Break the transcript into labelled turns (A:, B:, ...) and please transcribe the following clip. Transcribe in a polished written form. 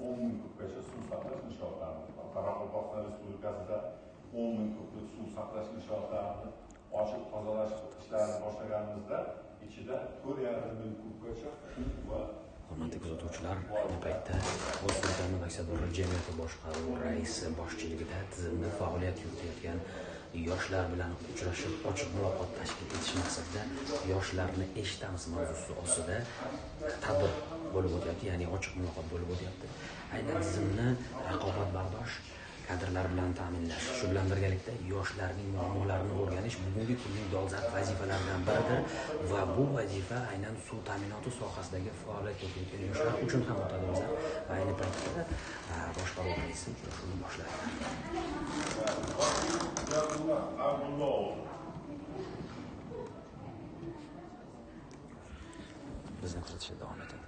A: 10 ming kubgacha suv saqlash inshootlarini, Qoraqalpog'iston Respublikasida 10 ming kublik suv saqlash inshootlarini ochib tozalash ishlarini boshlaganimizda ichida 4,5 ming kubgacha qum va
B: Hurmatli kuzatuvchilar, ayni paytda O'zbekiston aksiyadorlar jamiyati boshqaruvi raisi boshchiligida tizimda faoliyat yuritayotgan yoshlar bilan uchrashib, ochiq muloqot tashkil etish maqsadida yoshlarni eshitamiz mavzusi ostida tadbir bo'lib o'tyapti, ya'ni ochiq muloqot bo'lib o'tyapti. Aynan tizimni raqobatbardosh kadrlar bilan ta'minlash, shu bilan birgalikda yoshlarning muammolarini o'rganish bugungi kunning dolzarb vazifalaridan biridir va bu vazifa aynan suv ta'minoti sohasidagi faoliyat yuritayotgan yoshlar uchun ham o'ta dolzarb va ayni paytda boshqaruv raisi uchrashuvni boshladi. Bizni kuzatishda davom eting.